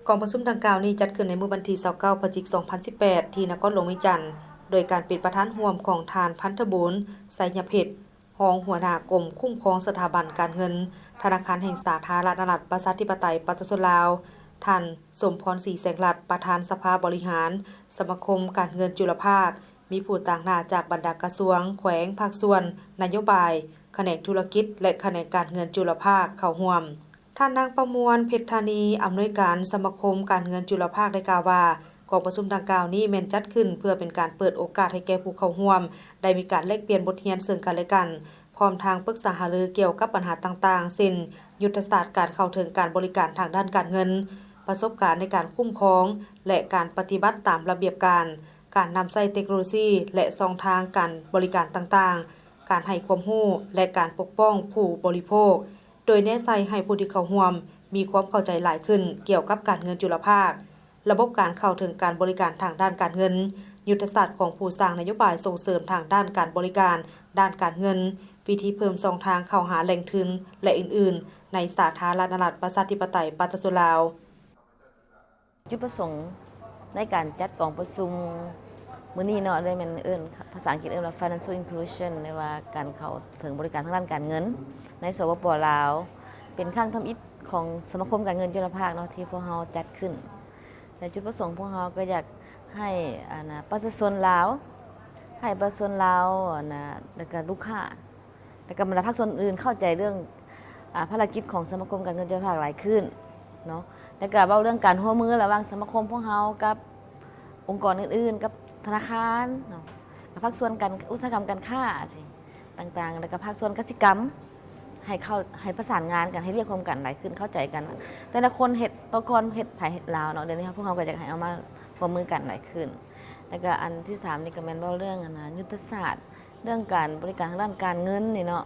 ກອງປະຊຸມດັ່ງກ່າວນີ້ຈັດຂຶ້ນໃນມື້ວັນທີຊາວເກົ້າ ພະຈິກ ສອງພັນສິບແປດ ທີ່ນະຄອນຫຼວງວຽງຈັນ ໂດຍການເປັນປະທານຮ່ວມຂອງທ່ານ ພັນທະບູນ ໄຊຍະເພັດ ຮອງຫົວໜ້າກົມຄຸ້ມຄອງສະຖາບັນການເງິນ ທະນາຄານແຫ່ງສາທາລະນະລັດ ປະຊາທິປະໄຕ ປະຊາຊົນລາວ, ທ່ານ ສົມພອນ ສີແສງລັດ ປະທານສະພາບໍລິຫານສະມາຄົມການເງິນຈຸລະພາກ, ມີຜູ້ຕາງໜ້າຈາກບັນດາກະຊວງ, ແຂວງ, ພາກສ່ວນ, ນະໂຍບາຍ, ຂະແໜງທຸລະກິດ ແລະ ຂະແໜງການເງິນຈຸລະພາກເຂົ້າຮ່ວມ. ທ່ານນາງ ປະມວນ ເພັດທານີ ອຳນວຍການສະມາຄົມການເງິນຈຸລະພາກ ໄດ້ກ່າວວ່າ ກອງປະຊຸມດັ່ງກ່າວນີ້ແມ່ນຈັດຂຶ້ນເພື່ອເປັນການເປີດໂອກາດໃຫ້ແກ່ຜູ້ເຂົ້າຮ່ວມໄດ້ມີການແລກປ່ຽນບົດຮຽນເຊິ່ງກັນແລະກັນ, ພ້ອມທັງປຶກສາຫາລືກ່ຽວກັບບັນຫາຕ່າງໆ ເຊັ່ນ ຍຸດທະສາດການເຂົ້າເຖິງການບໍລິການທາງດ້ານການເງິນ, ປະສົບການໃນການຄຸ້ມຄອງ ແລະ ການປະຕິບັດຕາມລະບຽບການ, ການນຳໃຊ້ເຕັກໂນໂລຊີ ແລະ ຊ່ອງທາງການບໍລິການຕ່າງໆ, ການໃຫ້ຄວາມຮູ້ ແລະ ການປົກປ້ອງຜູ້ບໍລິໂພກ, ໂດຍແນໃສ່ໃຫ້ຜູ້ທີ່ເຂົ້າຮ່ວມມີຄວາມເຂົ້າໃຈຫຼາຍຂຶ້ນກ່ຽວກັບການເງິນຈຸລະພາກ, ລະບົບການເຂົ້າເຖິງການບໍລິການທາງດ້ານການເງິນ, ຍຸດທະສາດຂອງຜູ້ສ້າງນະໂຍບາຍສົ່ງເສີມທາງດ້ານການບໍລິການດ້ານການເງິນ, ວິທີເພີ່ມຊ່ອງທາງເຂົ້າຫາແຫຼ່ງທຶນ ແລະ ອື່ນໆ ໃນສາທາລະນະລັດ ປະຊາທິປະໄຕ ປະຊາຊົນລາວ. ຈຸດປະສົງໃນການຈັດກອງປະຊຸມມື້ນີ້ເນາະ ໄດ້ແມ່ນເອີ້ນ ພາສາອັງກິດເອີ້ນວ່າ Financial Inclusion ຫຼືວ່າການເຂົ້າເຖິງບໍລິການທາງດ້ານການເງິນໃນ ສປປ ລາວ ເປັນຄັ້ງທຳອິດຂອງສະມາຄົມການເງິນຈຸລະພາກເນາະ ທີ່ພວກເຮົາຈັດຂຶ້ນ ແລະ ຈຸດປະສົງພວກເຮົາກໍຢາກໃຫ້ ອັນນະ ປະຊາຊົນລາວ ໃຫ້ປະຊາຊົນລາວ ອັນນະ ແລ້ວກະລູກຄ້າ ແລ້ວກະບັນດາພາກສ່ວນອື່ນເຂົ້າໃຈເລື່ອງ ອາ ພາລະກິດຂອງສະມາຄົມການເງິນຈຸລະພາກຫຼາຍຂຶ້ນເນາະ ແລ້ວກະເວົ້າເລື່ອງການຮ່ວມມືລະຫວ່າງສະມາຄົມພວກເຮົາກັບອົງກອນອື່ນໆ ກັບທະນາຄານເນາະ ກັບພາກສ່ວນການ ອຸດສາຫະກຳການຄ້າ ຊິ ຕ່າງໆ ແລ້ວກະພາກສ່ວນກະສິກຳ ໃຫ້ເຂົ້າ ໃຫ້ປະສານງານກັນ ໃຫ້ວຽກຮ່ວມກັນຫຼາຍຂຶ້ນ ເຂົ້າໃຈກັນ ແຕ່ລະຄົນເຮັດ ແຕ່ກ່ອນເຮັດໃຜເຮັດລາວເນາະ ດຽວນີ້ພວກເຮົາກໍຢາກໃຫ້ເອົາມາຮ່ວມມືກັນຫຼາຍຂຶ້ນ ແລ້ວກະອັນທີສາມນີ້ກໍແມ່ນເວົ້າເລື່ອງ ອັນນະ ຍຸດທະສາດ ເລື່ອງການບໍລິການທາງດ້ານການເງິນນີ້ເນາະ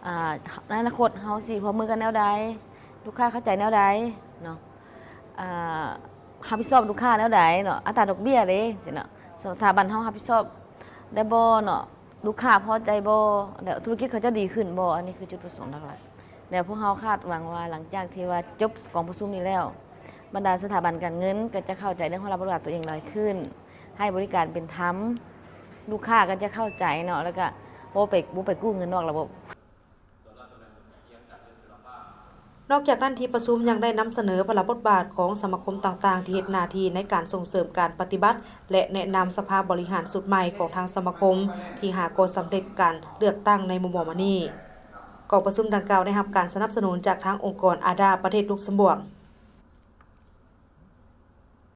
ອາ ໃນອະນາຄົດເຮົາຊິຮ່ວມມືກັນແນວໃດ ລູກຄ້າເຂົ້າໃຈແນວໃດເນາະ ອາ ຮັບຜິດຊອບລູກຄ້າແນວໃດເນາະ ອັດຕາດອກເບ້ຍເດ້ ຊີ້ເນາະ ສະຖາບັນເຮົາຮັບຜິດຊອບໄດ້ບໍ່ເນາະ ລູກຄ້າພໍໃຈບໍ່ ແລ້ວທຸລະກິດເຂົາເຈົ້າດີຂຶ້ນບໍ່ ອັນນີ້ຄືຈຸດປະສົງຫຼັກໆ ແລ້ວພວກເຮົາຄາດຫວັງວ່າຫຼັງຈາກທີ່ວ່າຈົບກອງປະຊຸມນີ້ແລ້ວ ບັນດາສະຖາບັນການເງິນກໍຈະເຂົ້າໃຈເລື່ອງຄວາມຮັບຜິດຊອບຕົວເອງຫຼາຍຂຶ້ນ ໃຫ້ບໍລິການເປັນທຳ ລູກຄ້າກໍຈະເຂົ້າໃຈເນາະ ແລ້ວກໍບໍ່ໄປ ບໍ່ໄປກູ້ເງິນນອກລະບົບ. ນອກຈາກນັ້ນ ທີ່ປະຊຸມຍັງໄດ້ນຳສະເໜີພາລະບົດບາດຂອງສະມາຄົມຕ່າງໆ ທີ່ເຮັດໜ້າທີ່ໃນການສົ່ງເສີມການປະຕິບັດ ແລະ ແນະນຳສະພາບໍລິຫານຊຸດໃໝ່ຂອງທາງສະມາຄົມ ທີ່ຫາກໍສຳເລັດການເລືອກຕັ້ງໃນມໍ່ໆມານີ້. ກອງປະຊຸມດັ່ງກ່າວໄດ້ຮັບການສະໜັບສະໜູນຈາກທາງອົງກອນ ອາດາ ປະເທດລຸກຊຳບວກ.